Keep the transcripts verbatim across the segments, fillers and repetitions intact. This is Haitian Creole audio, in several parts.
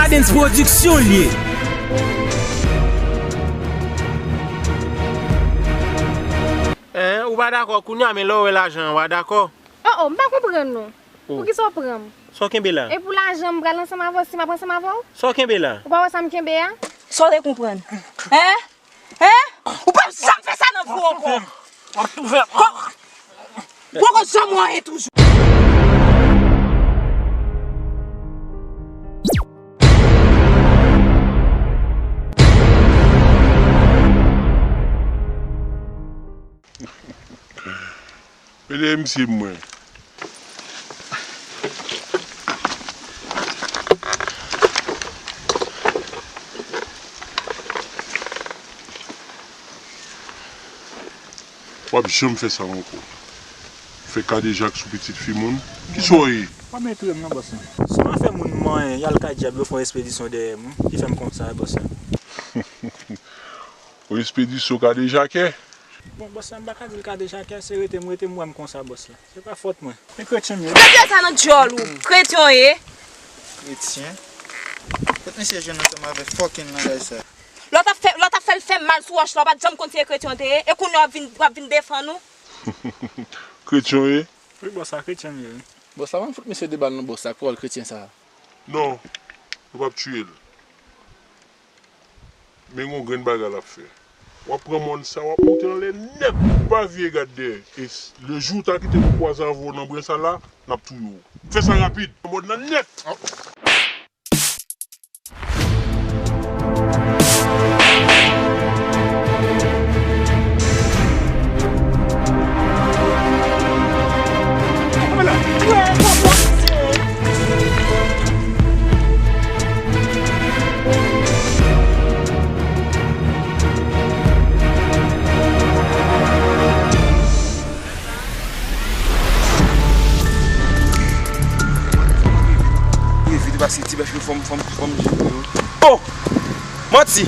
Dance Production l ye. Hein, ou pa dakò kounye a, men lè w wè lajan an, w a dakò. Oh, oh, m pa konprann non. Oh. Poukisa w pran m? Sa w kenbe la? E pou lajan m pral ansanm avè w, si m ap ansanm avè w? Sa w kenbe la? Ou pa wè sa m kenbe a? Sa w te konprann? Hein? Hein? Ou p ap janm fè sa nan vi w ankò. Poko janm wè anyen toujou. Mete misye mwen. W ap janm fè sa ankò. Fè kadejak sou pitit fi moun. Kisa w ye? Pa mete m nan bòs lan. Se yon afè moun manyen, y al kay dyab, yo fè yon espedisyon dèyè m, wi, ki fè m konsa, bòs lan. Yon espedisyon kadejakè? Bon, bòs la, m pa ka di l kadejakè, se rete m, rete m wè m konsa, bòs la. Se pa fòt mwen. Men kretyen m ye. Mete sa nan djòl ou, kretyen w ye. Kretyen? Kot misye jwenn ansanm avè fucking langaj sa? Lè w t ap fè, lè w t ap fè l fè mal sou wòch la, w pa t janm konn si e kretyen w te ye, e kounye a w ap vin, w ap vin defann ou? Kretyen w ye? Wi, bòs la, kretyen m ye, wi. Bòs la, pa fout misye de bal non, bòs la, ak pawòl kretyen sa. Non, nou p ap tiye l. Men gon grenn bagay l ap fè. W ap pran mòn sa, w ap moute anlè nèt, ou pa vire gad dèyè. E s-, le jou w ta kite m kwaze avè w nan bren sa la, n ap touye w. Fè sa rapid, pran mòn nan nèt. Evite pase ti bèf yo fò m, fò m, fò m jere yo. Oh! Manti!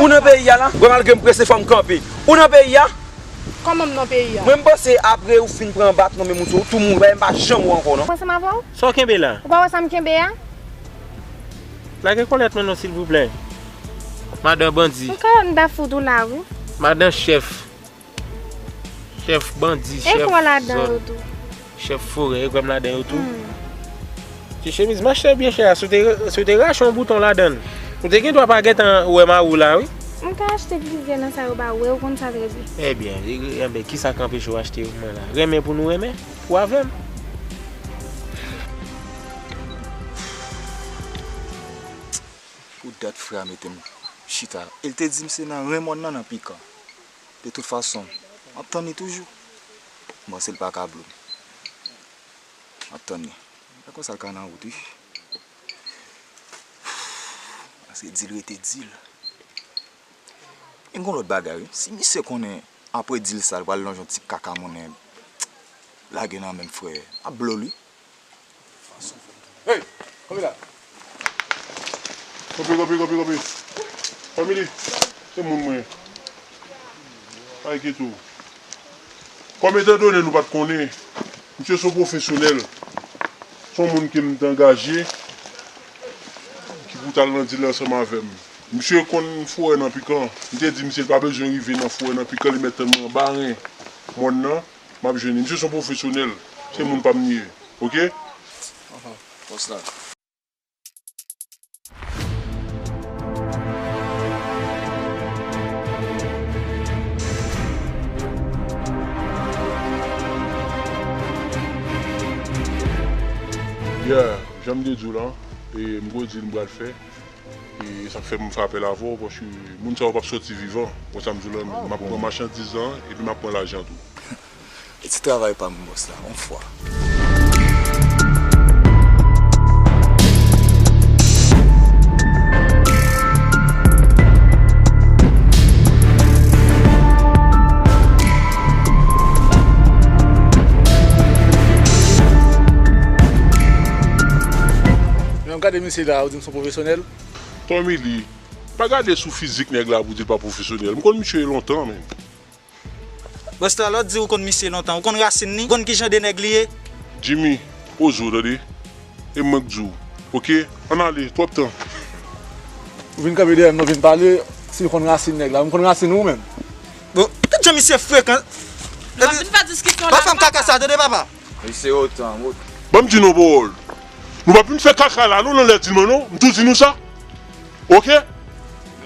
Ou nan peyi a la? Bon, malgre m prese, fò m kanpe. Ou nan peyi a? Kòman m nan peyi a? Mwen, m panse apre ou fin pran bak nan men moun, ou tou mouri, m pa janm wè ankò, non. Mwen ansanm avè w? Sa w kenbe la? Ou pa wè sa m kenbe a? Lage kòlèt mwen non, silvouplè. Madan bandi. M ka wè m ta fout ou la, wi. Madan chèf. Chèf bandi, chèf zòn. E kwa ladan yo tou? Chèf forè, e kwè m ladan yo tou? Hmm. Ti chemiz m achte byen chè a, si w te, si w te rache yon bouton ladan l, ou te gen dwa pa gentan wè mari w la, wi. M ka achte plizyè nan sa yo ba w, ou konn sa trè byen. Ebyen, e, e, ebyen, kisa k anpeche w achte yo pou mwen la? Renmen pou nou renmen, ou avè m. Pou dat frè a mete m chita. E l te di m se nan ren mòn nan, nan pikan. De tout fason, m ap tann li toujou. M panse l pa ka blo m. M ap tann li. E konsa l ka nan wout, wi. Paske di l rete di l. E gon lòt bagay, wi. Si misye konnen apre di l sa, l pral lonje yon ti kaka monnen lage nan men m, frè, m ap blo l, wi. Hey, kanpe la. Kanpe, kanpe, kanpe, kanpe. Family, se moun mwen. Pa enkyete w. Kòm etandone nou pa t konnen, misye se yon pwofesyonèl. Se yon moun ke m te angaje, ki pou t al nan dil ansanm avè m. Misye konn forè nan pikan. M te di misye l pa bezwen rive nan forè nan pikan, li mèt tann mwen anba ren mòn nan. M ap jwenn li. Misye se yon pwofesyonèl. Se moun pa m li ye. Oke? Aha. Bòs la. Yeah, jan m te di w lan, e m ko di l m pral fè. E sa k fè m fè apèl avè w, paske moun sa yo p ap sòti vivan. Wè sa m di w lan, m ap pran machandiz lan, epi m ap pran lajan tou. E ti travay pa m, bòs la, yon fwa. Men gade misye la, ou di m se yon pwofesyonèl? Tommy Lee, pa gade sou fizik nèg la pou di l pa pwofesyonèl. M konn misye lontan, men. Bòs la, lè w di ou konn misye lontan, ou konn rasin li? Ou konn kijan de nèg li ye? Jimmy, poze w, tande. E mwen k di w. Oke? Ann ale, twòp tan. Ou vin kanpe dèyè m, nou vin pale, si m konn rasin nèg la. M konn rasin ou menm. Bon, tout jan misye frekan. N ap vin fè diskisyon la, papa. Pa fè m kaka sa, tande, papa. Misye otan, otan. Ban m di nou pawòl. Nou p ap vin fè kaka la, non, nan lè di m nan, non. M tou di nou sa. Oke?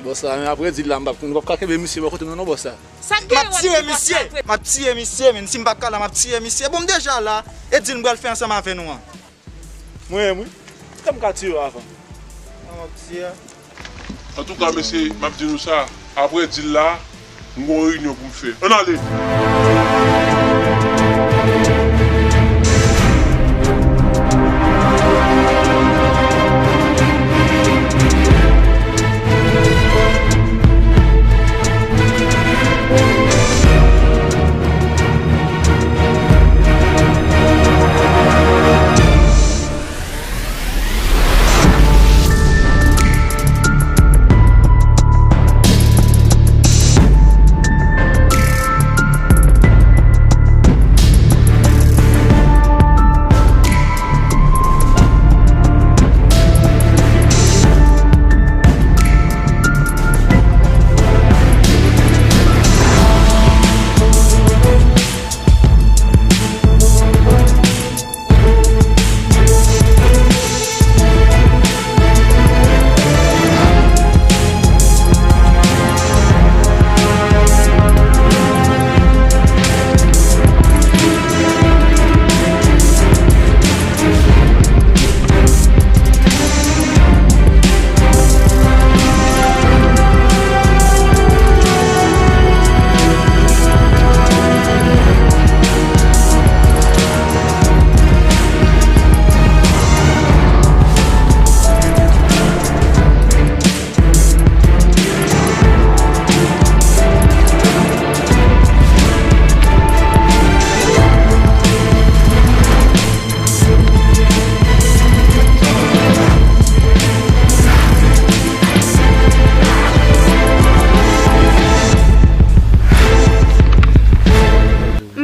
Bòs la, men apre di l la, m p ap, nou p ap ka kenbe misye bò kote nou, non, bòs la. Sa k gen? M ap tiye misye. M ap tiye misye, men si m pa ka la, m ap tiye misye. Bon, m deja la. E di l m pral fè ansanm avè nou an. Mwen menm, wi. Kòm m ka tiye w avan. An, m ap tiye a. Antouka, mesye, m ap di nou sa, apre dil la, m gon reyinyon pou m fè. Ann ale!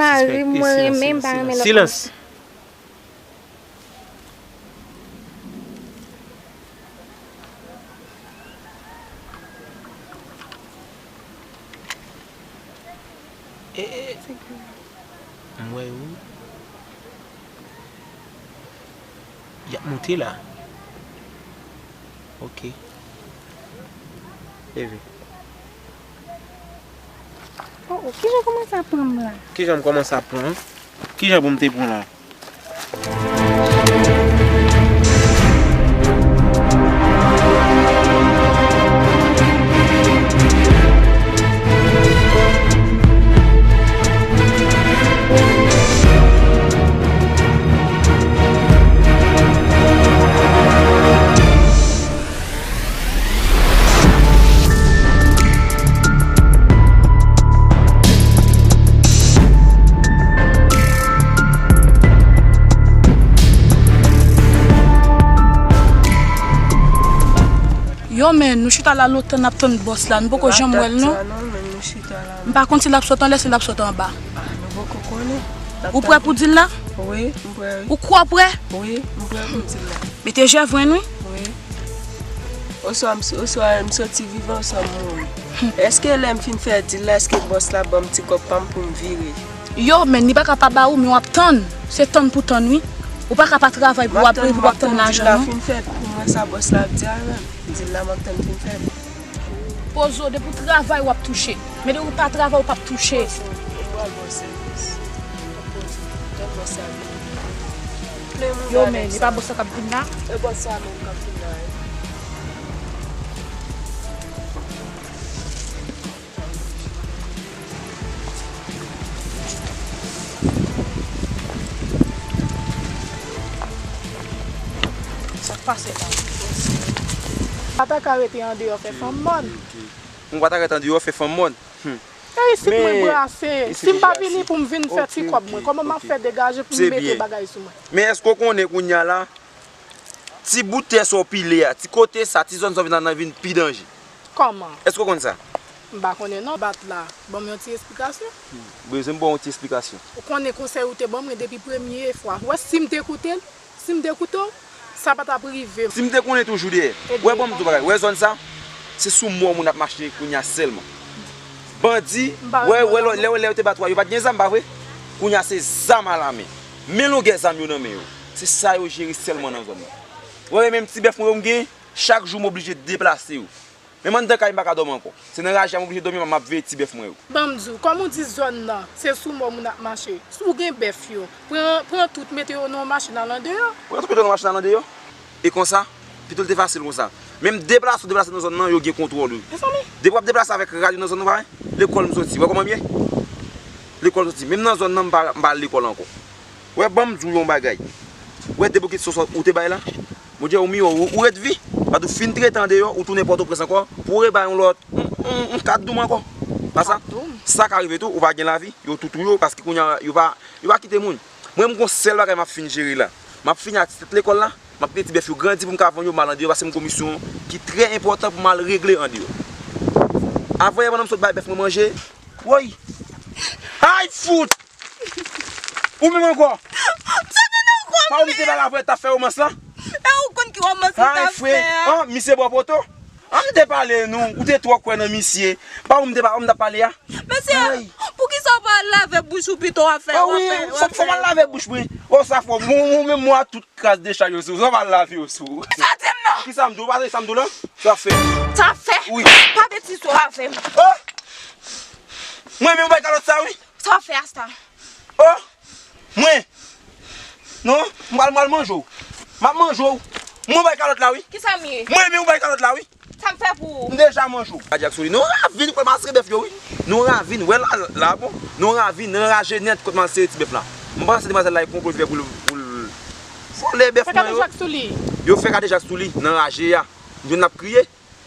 Mari m, mwen renmen, m pa renmen lòt moun. Silans. E, e, m wè ou. Y ap monte la. Ok. Leve. Oh, oh, kijan w kòmanse ap pran m la? Kijan m kòmanse ap pran w? Kijan pou m te pran w la? Yo, men, nou chita la lontan, n ap tann bòs la, nou poko janm wè l, non. M pa konn si l ap sot anlè, si l ap sot anba. Ou prè pou dil la? Wi, m prè, wi. Ou kwè w prè? Wi, m prè pou dil la. Mete jèvrin, wi. Wi. Oswa m, oswa m soti vivan, oswa m mouri. Èske lè m fin fè dil la, èske bòs la ban m ti kòb pa m pou m vire? Yo, men li pa ka pa ba ou, men w ap tann. Se tann pou tann, wi. Ou pa ka pa travay pou w ap, pou w ap tann lajan, non. M ap tann, m ap tann dil la fin fèt pou m wè sa bòs la ap di avè m. Dil la m ap tann fin fèt. Poze w, depi w travay, w ap touche. Men depi w pa travay, w p ap touche. Poze w, m pral ba w sèvis. Poze w, tann bòs la vini. Plen moun. Yo, men, e pa bòs la k ap vin la? E bòs sa menm k ap vin la, wi. Sa k pase la? Pa ta ka rete andeyò fè fanm mòn. Ou pa ta rete andeyò fè fanm mòn. Hmm. E isit mwen brase. Si m pa vini pou m vin fè ti kòb mwen, kòman m ap fè degaje pou m mete bagay sou mwen? Men èske w konnen kounye a la, ti bout tè sa w pile a, ti kote sa, ti zòn sa w vin nan vin pi danje? Kòman? Èske w konn sa? M pa konnen non, bat la. Ban m yon ti esplikasyon. Bezwen m ba w yon ti esplikasyon. Ou konnen konsèy ou te ban mwen depi premye fwa. Ou wè si m te koute l, si m te koute w, sa pa t ap rive m. Si m te konnen toujou dèyè. Ou wè, ban m di w bagay. Ou wè zòn sa? Se sou mò moun ap mache kounye a sèlman. Bandi, wè, wè, lè, lè, lè yo te bat ou a, yo pa t gen zam, pa vre? Kounye a se zam alamen. Men longè zam yo nan men yo. Se sa yo jere sèlman nan zòn nan. Wè, menm ti bèf mwen yo m gen, chak jou m oblije deplase yo. Menm anndan kay m pa ka dòmi ankò. Se nan raje a m oblije dòmi, m ap veye ti bèf mwen yo. Ban m di w, kòm ou di zòn nan, se sou mò moun ap mache. Si w gen bèf yo, pran, pran tout, mete yo nan yon machin al andeyò. Pran tout, mete yo nan machin al andeyò. E konsa, pito l te fasil konsa. Menm deplase w deplase nan zòn nan, yo gen kontwòl ou. Mezanmi. Depi w ap deplase avèk rad yo nan zòn nan, w pa wè? Lekòl m soti, wè kòman m ye? Lekòl m soti. Menm nan zòn nan, m pa, m pa al lekòl ankò. Wè, ban m di w yon bagay. Wè, depi w kite sòsò ou te bay la, Bondye, ou miyò, ou, ou ret vi. Paske w fin trete andeyò, ou tounen Pòtoprens ankò, pou w rebay yon lòt, yon, yon, yon kat doum ankò. Pa sa? Kat doum. Sa ka rive tou, ou pa gen lavi, yo tou touye w, paske kounye a, yo pa, yo pa kite moun. Mwen, m gon sèl bagay m ap fin jere la. M ap fini ak ti tèt lekòl la, m ap kite ti bèf yo grandi pou m ka vann yo, m al andeyò, paske m gon misyon ki trè enpòtan pou m al regle andeyò. Avan yè pandan m sot bay bèf mwen manje, woy! Ay, fout! Ou menm ankò? Sa te nan kò m. Pa ou m te pale avè w, t ap fè womans lan? E ou konn ki womans m t ap fè a? An, misye bò poto. An, m te pale nou, ou te twò kwè nan misye. Pa ou m te pa, ou m t ap pale a? Mesye, poukisa w pa al lave bouch ou pito w ap fè, w ap fè, w ap fè? Fò m al lave bouch mwen. O, sa fò, ou menm mwa tout kras dechaj yo sou ou, sa w pa al lave yo sou ou. Sa di m non. Kisa m di w, ou pa tande sa m di w la? Sa fè. Sa fè. Wi. Pa betize w avè m. O! Mwen menm ou bay kalòt sa wi. Sa w fè a sa? O! Mwen! Non, m pral, m pral manje w. M ap manje w. Mwen bay kalòt la wi. Kisa m ye? Mwen menm ou bay kalòt la wi. Sa m fè pou ou? M deja manje w. Kadyak sou li. Non ravin, ou pral masakre bèf yo wi. Non ravin, wè la, la bon. Non ravin, nan raje nèt kot m al sere ti bèf la. M panse demwazèl la e konplo l fè pou l, pou l vòlè bèf mwen yo. Fè kadejak sou li. Yo fè kadejak sou li, nan raje a. M jwenn l ap kriye.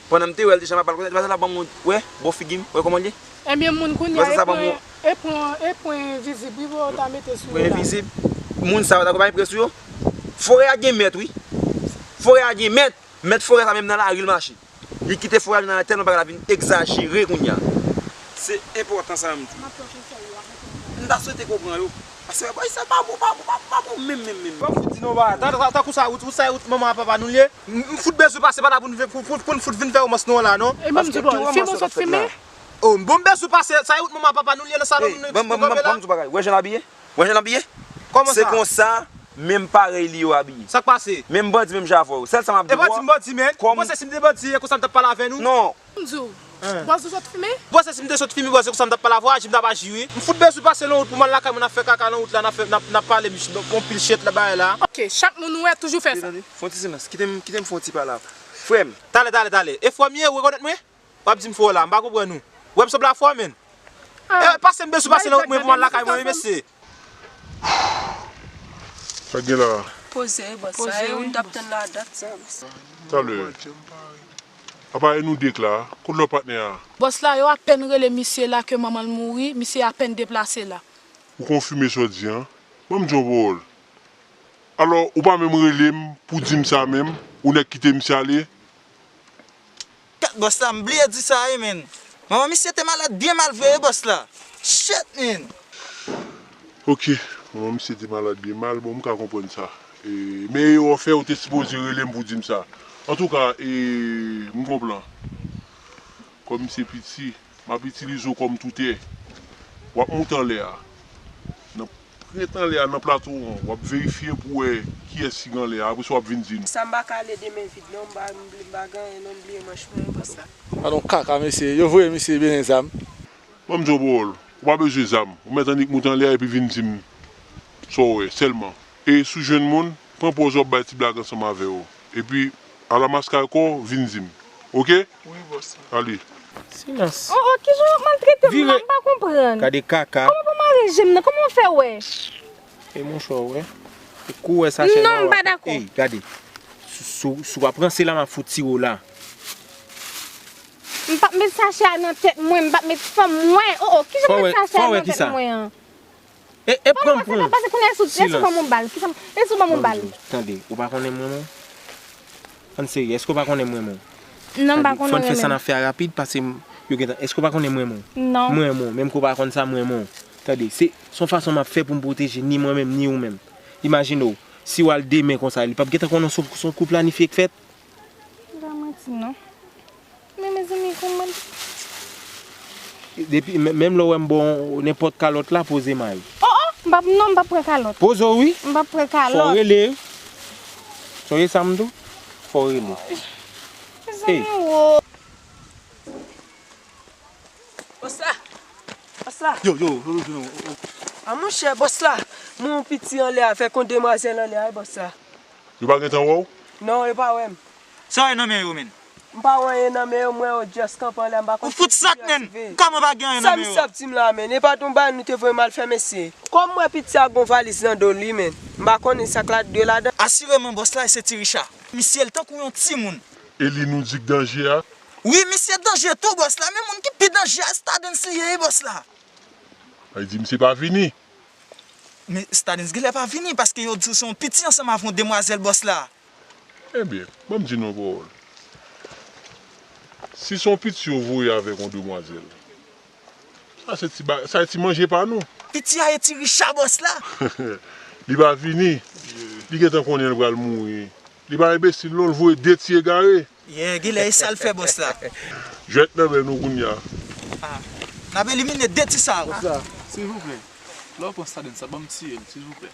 Pandan m te wè l deja m ap pale konsa, demwazèl la ban m yon, wè, bò figi m, wè kòman l ye? Ebyen, moun kounye a, e pwen, e pwen, e pwen envizib, wi, pou yo ta mete sou yo la. Pwen envizib. Moun sa yo ta konprann prè sou yo. Forè a gen mèt, wi. Forè a gen mèt. Mèt forè sa menm nan lari l mache. Li kite forè a nan lari tèlman bagay la vin egzajere kounye a. Se enpòtan sa m di. M ta swete konprann yo. Paske bagay sa pa bon, pa bon, pa bon, pa bon, menm, menm, menm. Ban m fout di nou bagay. Ta, ta, tankou sa, wout, wout sa, wout manman ak papa nou l ye. M, m fout bezwen pase pa la pou n, pou, pou, pou n fout vin fè womans nou an la, non? E ban m di w, bon, fim ou sot fimen? O, bon, m bezwen pase, sa e wout manman ak papa nou l ye nan salon nou, nou kanpe la. Ban m di w bagay, wè jan l abiye? Wè jan l abiye? Kòman sa? Se konsa, menm parèy li yo abiye. Sa k pase? Menm bandi, menm jan avè w. Sèl sa m ap di w. E bandi, m bandi, men. Ou panse si m te bandi, e konsa m t ap pale avè nou? Non. M di w, bòs ou sot fimen? Ou panse si m te sot fimen, bòs, e konsa m t ap pale avè w, aji m t ap aji, wi. M fout bezwen pase nan wout pou m al lakay mwen, n ap fè kaka nan wout la, n ap fè, n ap, n ap pale, m, bon, pil chet la, bagay la. Ok, chak moun ou wè toujou fè sa. Tande, fè yon ti silans. Kite m, kite m fè yon ti pale avè w. Frè m. Talè, talè, talè. E frè m ye, ou rekonèt mwen? W ap di m frè w la, m pa konprann ou. Ou wè m sanble a frè w, menn? E, pase m bezwen pase nan wout mwen pou m al lakay mwen, wi, mesye. Sa gen la a? Poze, bòs. Sa e ou t ap tann la dat sa, bòs. Talè. Apa e nou de k la, kot lòt patnè a? Bòs la, yo apèn rele misye la ke manman l mouri, misye apèn deplase la. Ou konfime sa w di an? Ban m di yon pawòl. Alò, ou pa menm rele m pou di m sa menm, ou nèk kite misye ale? Kat bòs la, m bliye di sa wi, menn. Manman misye te malad byen mal vre wi, bòs la. Shit, menn. Ok, manman misye te malad byen mal, bon, m ka konprann sa. E, men erè w fè, ou te sipoze rele m pou di m sa. Antouka, e, m gon plan. Kòm misye piti, m ap itilize w kòm toutè. W ap moute anlè a. Nan Ret anlè a nan plato an, w ap verifye pou wè kiyès ki gen anlè a, apre sa w ap vin di nou. Sa m pa ka ale de men vid non, m pa, m pa gen anyen non, m bliye manch mwen wi bòs la. Gadon kaka mesye, yo voye misye bezwen zam. Ban m di w pawòl, ou pa bezwen zam, ou mèt annik moute anlè a epi vin di m sa w wè sèlman. E si w jwenn moun, pran pòz w ap bay ti blag ansanm avè yo. Epi, alamaskay kò w, vin di m. Oke? Wi, bòs la. Ale. Silans. Oh, oh, kijan w ap maltrete m la? M pa konprann. Gade kaka. Kòman pou mare je m nan? Kòman w fè wè? E monchè w wè. E kou w wè sachè la. Non, m pa dakò. Ey, gade. Si, si, si w ap ranse la, m ap fout tire w la. M p ap met sachè a nan tèt mwen, m p ap met fanm mwen. Oh, oh, kijan m met sachè a nan tèt mwen an? E, e pran m pran. Pase, pase, kounye a, e si w, e si w ban m yon bal? Kisa m, e si w ban m yon bal? Tande, ou pa konnen m renmen w? Ann serye, èske w pa konnen m renmen w? Non, m pa konnen w renmen m. Fò n fè sa n ap fè a rapid, paske m, yo gentan, èske w pa konnen m renmen w? Non. M renmen w, menm ke w pa konn sa, m renmen w. Tande, se, se yon fason m ap fè pou m pwoteje ni mwen menm, ni ou menm. Imajine w, si w al demen konsa, li p ap gentan konnen se, se yon kou planifye k fèt? M pa manti, non. Men, men, Depi, men- menm lè w wè m ba w nenpòt kalòt la, poze may. Oh, oh, m p ap, non, m p ap pran kalòt. Poze w, wi. M p ap pran kalòt. Fò w rele. Sonje sa m di w? Fò w rele. Mezanmi, wo. Bòs la! Bòs la! Yo, yo, yo, yo, yo. A monchè, bòs la! Mwen yon piti anlè avèk yon demwazèl anlè a, wi, bòs la. Yo pa gentan wè w? Non, yo pa wè m. Sa w nan men yo, menn? M pa wè anyen nan men yo, m wè yo just kanpe anlè a, m pa konn si yo siveye. Ou fout sot, menn! Kòman pa gen anyen nan men yo? Sa misye ap di m la, menn? E pa t yon bagay nou te voye m al fè, mesye? Kòm m wè piti a gon valiz nan do l, wi, menn. M pa konnen sa k la, dwe ladan. Asireman, bòs la, se ti Richa. Misye, l tankou yon timoun. E li nou di k danje a? Wi, misye danje tou, bòs la, men moun ki pi danje a, Stardens li ye, bòs la. Sa vle di misye pa vini? Men Stardens genlè pa vini, paske yo di w se yon piti ansanm avè yon demwazèl, bòs la. Ebyen, ban m di nou yon pawòl. Si se yon piti yo voye avèk yon demwazèl, sa se ti ba-, sa se ti manje pa nou. Piti a e ti Richa, bòs la. Li pa vini. Li gentan konnen l pral mouri. Li pa enbesil non, l voye de ti egare. Yeah, genlè e sa l fè, bòs la. Jwèt nan men nou kounye a. Ah, n ap elimine de ti sa yo. Bòs la, silvouplè, lè w pran Stardens sa, ban m tiye l, silvouplè.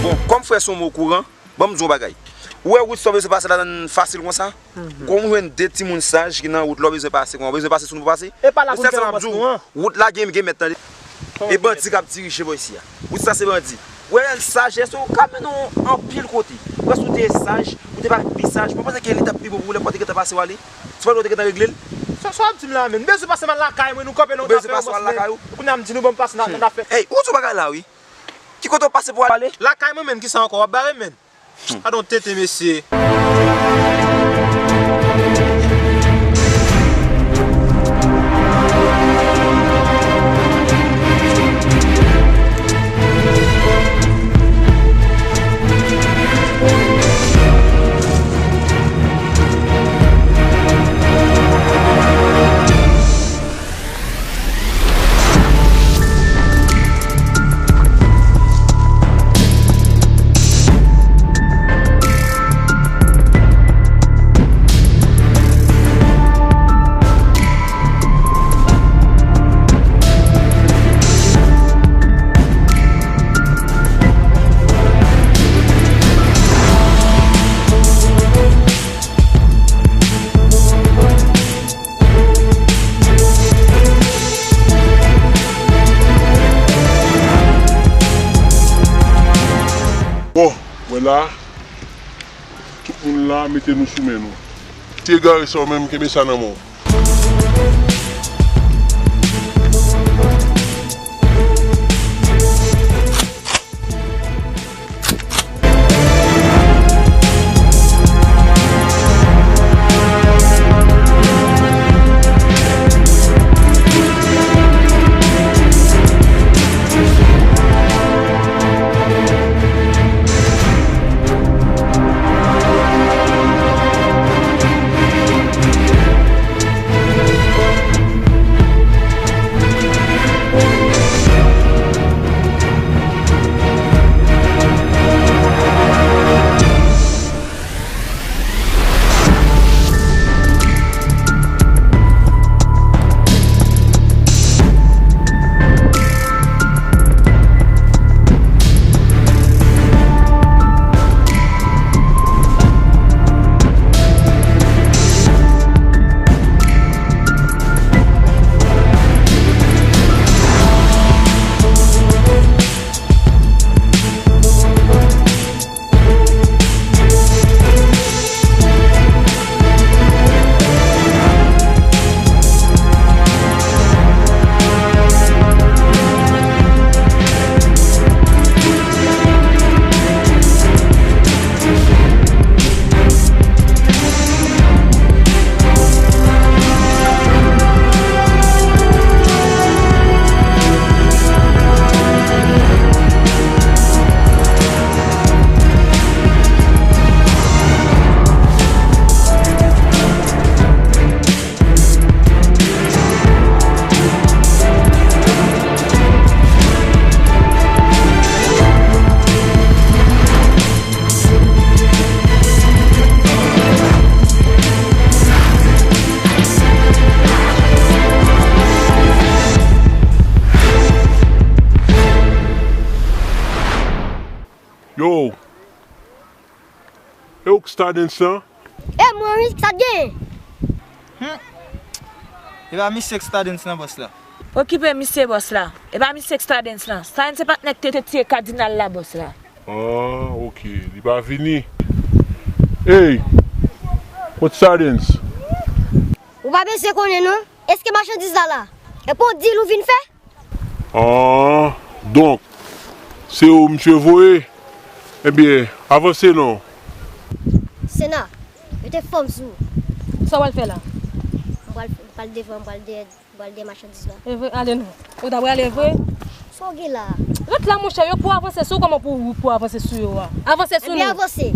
Bon, kòm frè Son m okouran, ban m di w yon bagay. Ou wè wout sa w bezwen pase ladan l fasil konsa? Kòm w jwenn de timoun saj ki nan wout la, w bezwen pase, kòman w bezwen pase sou nou pou pase? E pa la pou n fè yon pòs nou an. Wout la gen, gen mèt, tande. E bandi k ap dirije bò isi a. Wout sa se bandi. Wè, sajès ou ka mennen w anpil kote. Prèske ou te saj, ou te pa pi saj. Mwen panse ke li t ap pi bon pou ou lè w pa te gentan pase w ale. Se pa ou te gentan regle l? Sa, sa w ap di m la, menn? M bezwen pase m al lakay mwen, nou kanpe nan wout la fè yon bòs, menn. Kounye a m di nou ban m pase nan, nan afè. Ey, ou di yon bagay la, wi. Ki kote w pase pou w ale? Lakay mwen, menn, kisa ankò? W ap bare m, menn. Gadon tenten, mesye. Bon, wè la, tout moun la, mete nou sou men nou. Ti egare sa w menm, kenbe sa nan men w. Yo! E ou k Stardens lan? E mwen wi, sa t genyen? Hmm. E pa misye k Stardens lan, bòs la? Okipe misye, bòs la. E pa misye k Stardens lan. Stardens se patnè k te, te tiye Kadinal la, bòs la. Ah, ok. Li pa vini. Ey! Kot Stardens? Ou pa bezwen konnen non. Èske machandiz la la? E pa yon deal ou vin fè? Ah, donk, se ou misye voye? Ebyen, avanse non. Sena, mete fòm sou ou. Sa w al fè la? M pral, m pral devan, m pral dèyè, m pral dèyè machandiz la. E vre, ale non. Ou ta prale vre? Sa w gen la? Ret la, monchè, yo pou avanse sou ou, kòman pou ou pou avanse sou yo a? Avanse sou nou. Ebyen, avanse.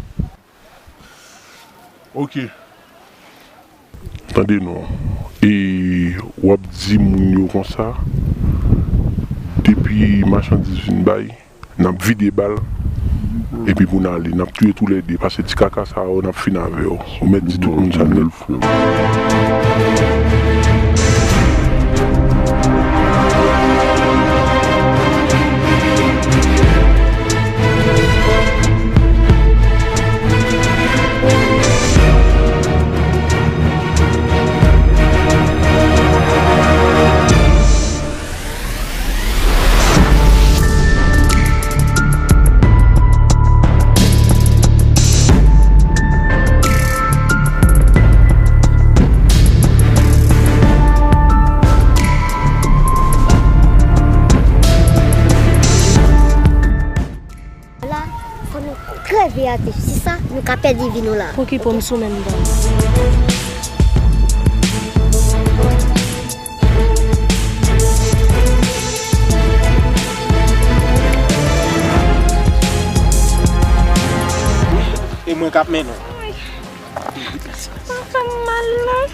Ok. Tande non. E w ap di moun yo konsa, depi machandiz vin bay, n ap vide bal. Epi pou n ale, n ap touye toulède. Pase ti kaka sa yo, n ap fin avè w. Ou mèt di tout moun sa nèt. La, fò nou kreve atè. Si sa, nou ka pèdi vi nou la. Okipe w, m sou men m dan. E mwen k ap mennen w. Sa fè m mal non.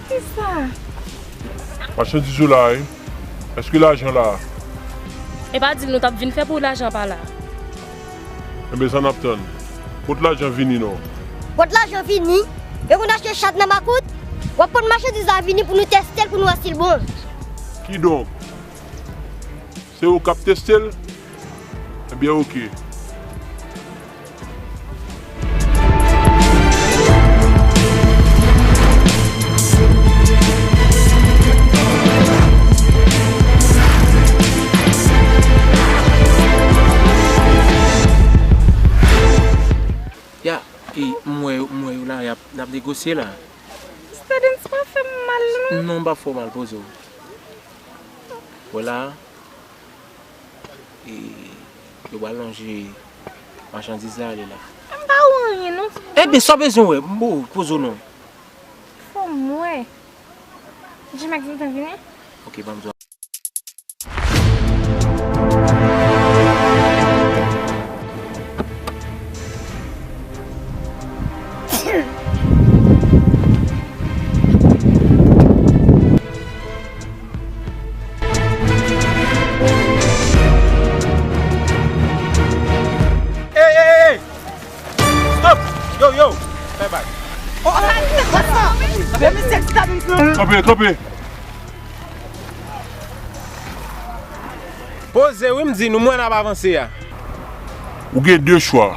Kisa? Machandiz ou la, wi. Èske lajan la? E pa di l nou t ap vin fè pou lajan pa la. Enben, sa n ap tann? Kot lajan vini non? Kot lajan vini? Yo konn achte chat nan makout? W ap konn machandiz la vini pou nou teste l, pou nou wè si l bon. Kidonk, se ou k ap teste l? Ebyen, oke. Ya, e, m wè, m wè yo la, y ap, n ap negosye la. Stardens pa fè m mal non. Non, m pa fè w mal, poze w. Wè la, e, yo pral lonje machandiz la ale la. M pa wè anyen non. Ebyen, sa w bezwen wè? M bo, poze w non. Fò m wè. G-Max gentan vini? Ok, ban m di w. Ey, ey, ey! Stop! Yo, yo! Bye bye. Oh, oh, oh, oh, oh. Kanpe, kanpe. Poze wi, m di nou, mwen n ap avanse a. Ou gen de chwa.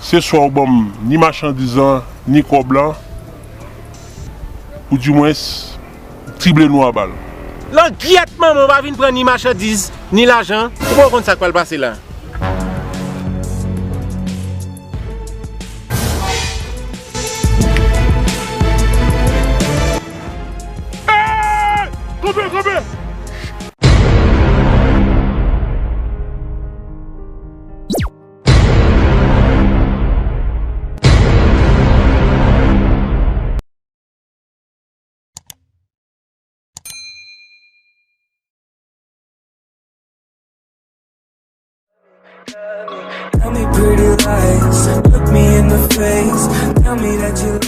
Se swa ou ban m ni machandiz lan, ni kòb lan, oudimwens, trible nou a bal. Langyèt manman, ou pa vin pran ni machandiz, ni lajan. Ou poko konn sa k pral pase la. Hey! Kanpe, kanpe! Tell me pretty lies, look me in the face, tell me that you